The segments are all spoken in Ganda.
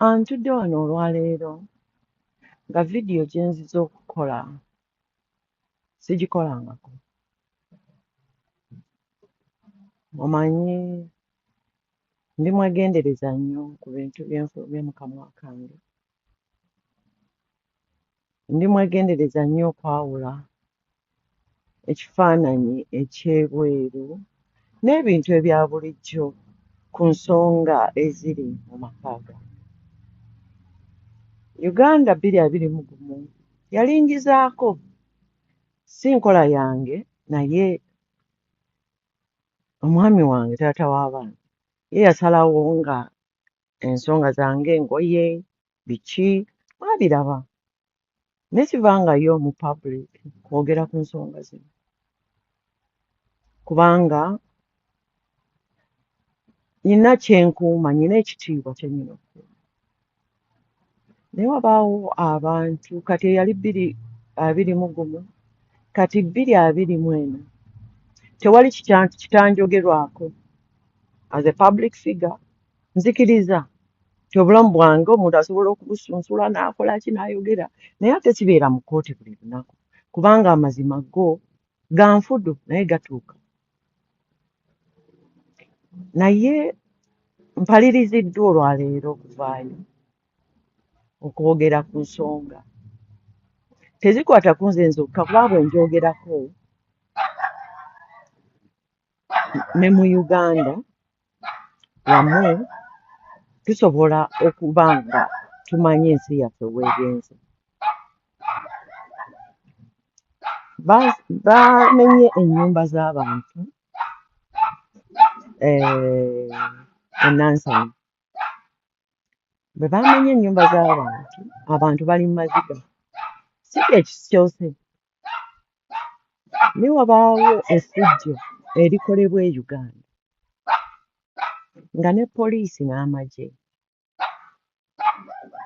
Ntudde wano olwaleero nga vidiyo gye nzize okukola sigikolangako. Omanyi ndi mwegendereza nnyo ku bintu bye nfulumya mu kamwa kange. Ndi mwegendereza nnyo okwawula ekifaananyi eky'ebweru n'ebintu ebya bulijjo ku nsonga eziri mu maka gange. Uganda 2021 yalingizaako, si nkola yange naye omwami wange taata w'abaana ye yasalawo nga ensonga zange engoye biki mwabiraba naye sivangayo mu public kwogera ku nsonga zino kubanga nnina kye nkuuma, nnina ekitiibwa kye nnina okukuuma. Naye wabaawo abantu kati eyali 2021 kati 2024 tewali kitanjogerwako as a public figure. Nzikiriza nti obulamu bwange omuntu asobola okubusunsula n'akola ki n'ayogera, naye ate sibeera mu kkooti buli lunaku kubanga amazima go ga nfudu naye gatuuka. Naye mpaliriziddwa olwaleero okuvaayo okwogera ku nsonga tezikwata ku nze nzokka, kuba bwe njogerako ne mu Uganda wamu tusobola okuba nga tumanyi ensi yaffe w'egenze. Bamenye ennyumba z'abantu e Nansana. Bwe bamenye ennyumba z'abantu, abantu bali mu maziga. Si kye kisoose, naye wabaawo effujjo erikolebwa e Uganda nga ne poliisi n'amagye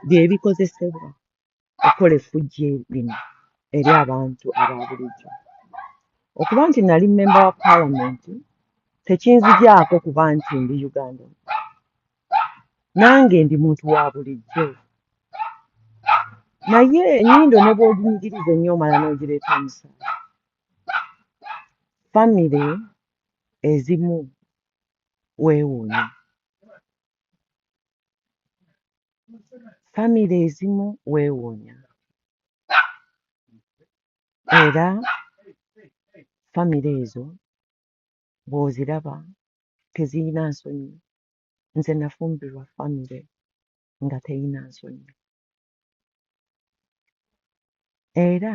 bye bikozesebwa okukola effujjo lino eri abantu aba bulijjo. Okuba nti nali mmemba wa paalamenti tekinzigyako kuba nti ndi Ugandan. Nange ndi muntu wa bulijjo. Naye ennyindo ne bw'oginyigiriza ennyo omala n'ogireeta omusaayi. Famire ezimu weewuunya. Famire ezimu weewuunya. Era famire ezo bw'oziraba teziyina nsonyi. Nze nafumbirwa famire nga teyina nsonyi. Era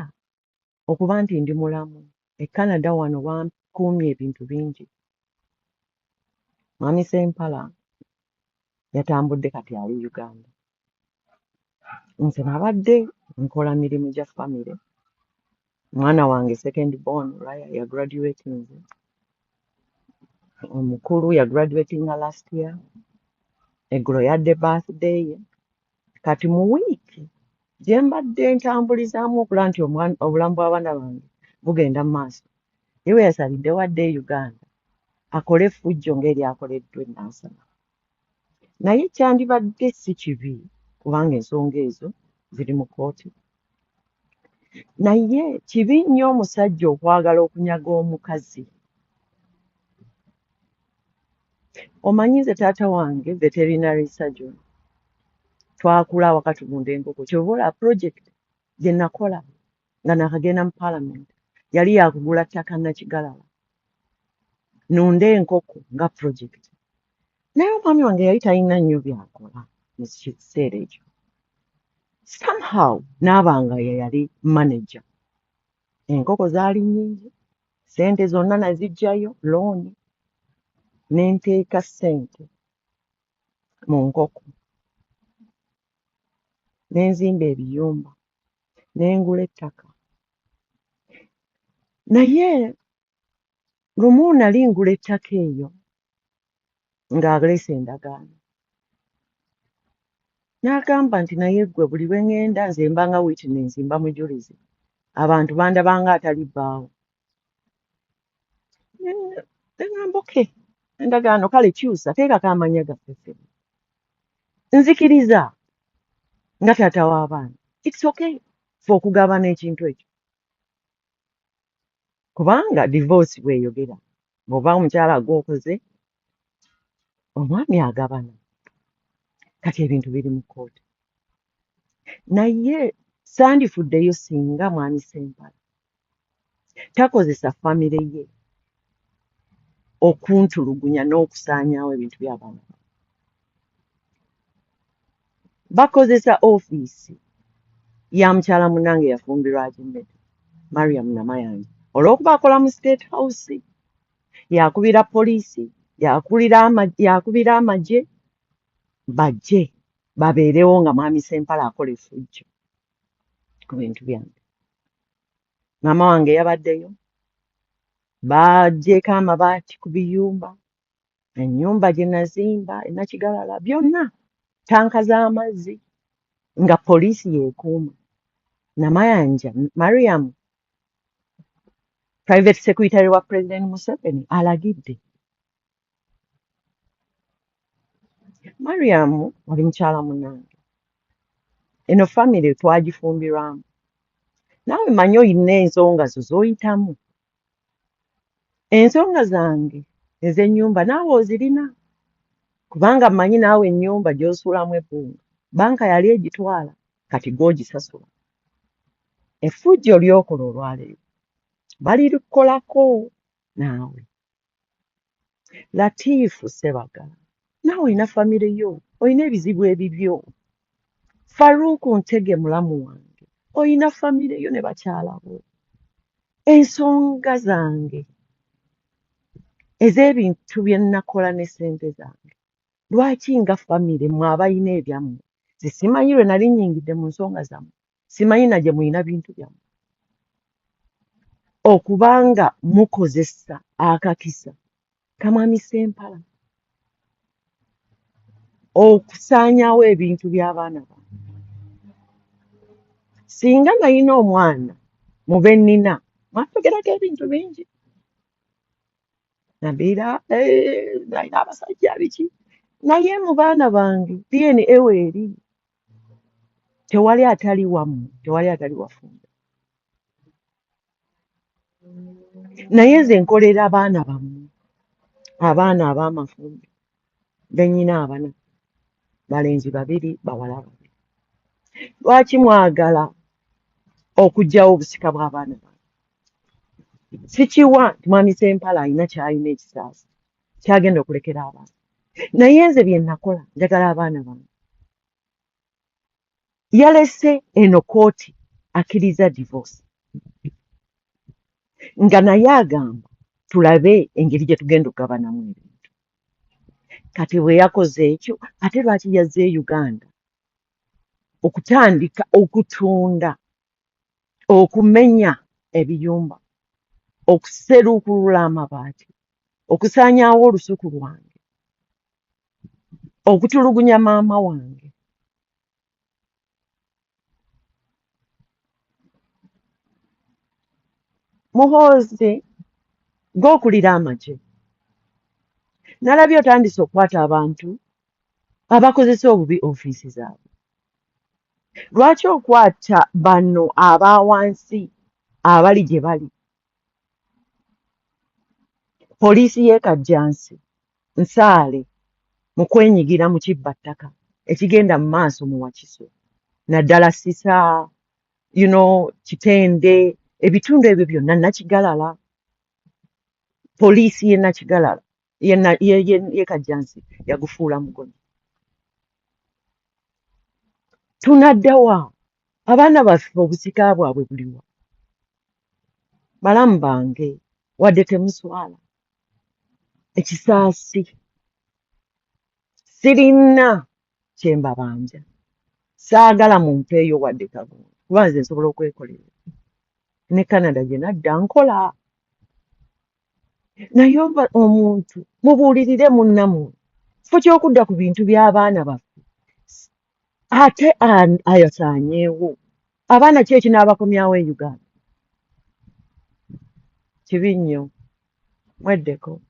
okuba nti ndi mulamu e Canada wano wankuumye ebintu bingi. Mwami Ssempala yatambudde kati ali Uganda. Nze nabadde nkola mirimu gya famire. Omwana wange second born Raya ya graduatinze. Omukulu ya graduatinga last year. Eggulo yadde birthday ye. Kati mu wiiki gye mbadde ntambulizaamu okulaba nti obulamu bw'abaana bange bugenda mu maaso, ye we yasaliddewo adde e Uganda akole effujjo ng'eryakoleddwa e Nansana. Naye kyandibadde si kibi kubanga ensonga ezo ziri mu kkooti. Naye kibi nnyo omusajja okwagala okunyaga omukazi. Omanyi nze taata wange veterinary surgeon, twakula awaka tugunda enkoko. Ky'ova olaba project gye nakola nga naakagenda mu paalamenti yali yakugula ttaka Nakigalala nnunde enkoko nga project. Naye omwami wange yali talina nnyo by'akola mu kiseera ekyo. Somehow n'aba nga ye yali manager. Enkoko zaali nnyingi, ssente zonna naziggyayo looni ne nteeka ssente mu nkoko ne nzimba ebiyumba ne ngula ettaka. Naye lumu nali ngula ettaka eyo ng'aleese endagaano. N'agamba nti naye ggwe buli lwe ŋŋenda nze mba nga witness mba mujulizi. Abantu bandaba nga atali bbaawo. Ne ŋŋamba okay, endagaano kale kyusa teekako amannya gaffe ffenna. Nzikiriza Nga taata w'abaana, it's okay fe okugabana ekintu ekyo, kubanga divorce bweyogera, bw'oba omukyala gw'okoze, omwami agabana. Kati ebintu biri mu kkooti, naye sandifuddeyo singa mwami Sempala takozesa famire ye okuntulugunya n'okusaanyaawo ebintu by'abaana. Bakozesa ofiisi ya mukyala munnange yafumbirwa Agimmede, Mariam Namayanja, olw'okuba akola mu State House, yakubira poliisi, yakubira amagye bajje babeerewo nga mwami Sempala akola effujjo ku bintu byange. Maama wange yabaddeyo, baggyeko amabaati ku biyumba, ennyumba gye nazimba e Nakigalala, byonna, tanka z'amazzi, nga poliisi yeekuuma. Namayanja Mariam, private secretary wa President Museveni, alagidde. Mariam, oli mukyala munnange, eno famire twagifumbirwamu, naawe manyi olina ensonga zo z'oyitamu. Ensonga zange ez'ennyumba naawe ozirina, kubanga mmanyi naawe ennyumba gy'osuulamu ebbunga, banka yali egitwala, kati gw'ogisasula. Effujjo ly'okola olwaleero balirikolako naawe. Latiifu Ssebagala, naawe olina famire yo, olina ebizibu ebibyo. Faruku Ntege, mulamu wange, olina famire yo ne bakyala bo. Ensonga zange ez'ebintu bye nnakola ne ssente zange, lwaki nga famire mmwe abalina ebyammwe? Nze simanyi lwe nali nnyingidde mu nsonga zammwe, simanyi na gye mulina bintu byammwe, okubanga mukozesa akakisa ka mwami Ssempala okusaanyaawo ebintu by'abaana bange. Singa nalina omwana mu be nnina, mwayogerako ebintu bingi, Nabiira alina abasajja biki, naye mu baana bange DNA weeri, tewali atali wammwe, tewali atali wafumbe. Naye nze nkolera baana bammwe, abaana ab'amafumbe be nnyina abana, balenzi babiri, bawala babiri. Lwaki mwagala okuggyawo obusika bw'abaana bange? Sikiwa nti mwami Sempala alina ky'alina ekisaasi kyagenda okulekera abaana, naye nze bye nakola njagala abaana bange. Yalese eno kooti akkiriza divorce, nga naye agamba tulabe engeri gye tugenda okugabanamu ebintu. Kati bwe yakoze ekyo, ate lwaki yazze e Uganda okutandika okutunda, okumenya ebiyumba, okuseruukulula amabaati, okusaanyaawo olusuku lwange, okutulugunya maama wange? Muhoozi, gw'okulira amagye, nalabye otandise okukwata abantu abakozesa obubi ofiisi zaabwe. Lwaki okwata bano aba wansi abali gye bali? Poliisi y'e Kajjansi nsaale mu kwenyigira mu kibbattaka ekigenda mu maaso mu Wakiso, naddala Sisa, Kitende, ebitundu ebyo byonna, Nakigalala. Poliisi y'e Nakigalala y'e Kajjansi yagufuula mugono. Tunaddawa? Abaana baffe obusika bwabwe buliwa? Balamu bange, wadde temuswala, ekisaasi sirina kye mbabanja, saagala mumpeeyo wadde kagondo, kuba nze nsobola okwekolerera. Ne Canada gye nadda nkola, naye oba omuntu mubuulirire munnammwe kifo ky'okudda ku bintu by'abaana baffe, ate ayosaanyeewo abaana. Ki ekinaabakomyawo e Uganda? Kibi nnyo, mweddeko.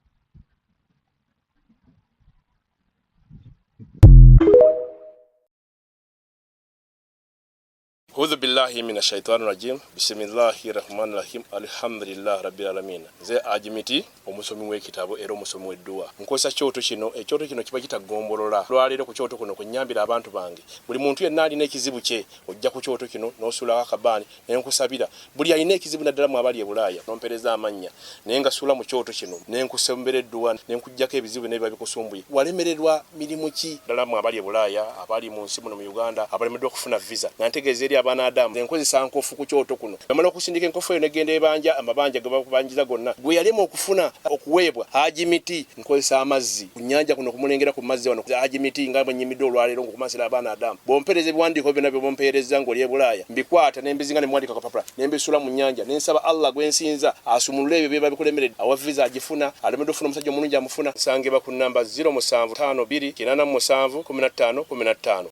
Audhu billahi mina shaitani rajim. Bisimillahi rahmani rahim. Alhamdulillah rabbil alamin. Nze Ajimiti, omusomi w'ekitabo era omusomi w'edduwa. Nkozesa kyoto kino. Ekyoto kino kiba kitagombolola. Lwaleero ku kyoto kuno kwe nnyambira abantu bange. Buli muntu yenna alina ekizibu kye, ojja ku kyoto kino n'osuulako akabaani ne nkusabira. Buli alina ekizibu, naddala mu abali e Bulaaya, n'ompeereza amannya naye ngasuula mu kyoto kino ne nkusembera edduwa ne nkuggyako ebizibu byonna ebiba bikusumbuye. Walemererwa mirimu ki? Ddala mu abali e Bulaaya, abali mu nsi muno mu Uganda, abalemeddwa okufuna visa, nga ntegeeza eri abaana Adamu, nze nkozesa nkofu ku kyoto kuno. Bwemala okusindika enkofu eyo negenda ebanja amabanja ge bakubanjiza gonna, gwe yalema okufuna okuweebwa Haji Miti. Nkozesa amazzi ku nnyanja kuno kumulengera ku mazzi wano Haji Miti, nga bwe nnyimiddwa olwaleero ng'okumansira abaana Adamu. Bw'ompeereza ebiwandiiko byonna by'oba ompeerezza ng'oli e Bulaaya, mbikwata ne mbizinga ne mbiwandiika ku kapapula ne mbisuula mu nnyanja ne nsaba Allah gwe nsinza asumulule ebyo ebiba bikulemeredde. Awa visa agifuna, alemeddwa okufuna omusajja omulungi amufuna. Nsangibwa ku nnamba 0752 87 15 15.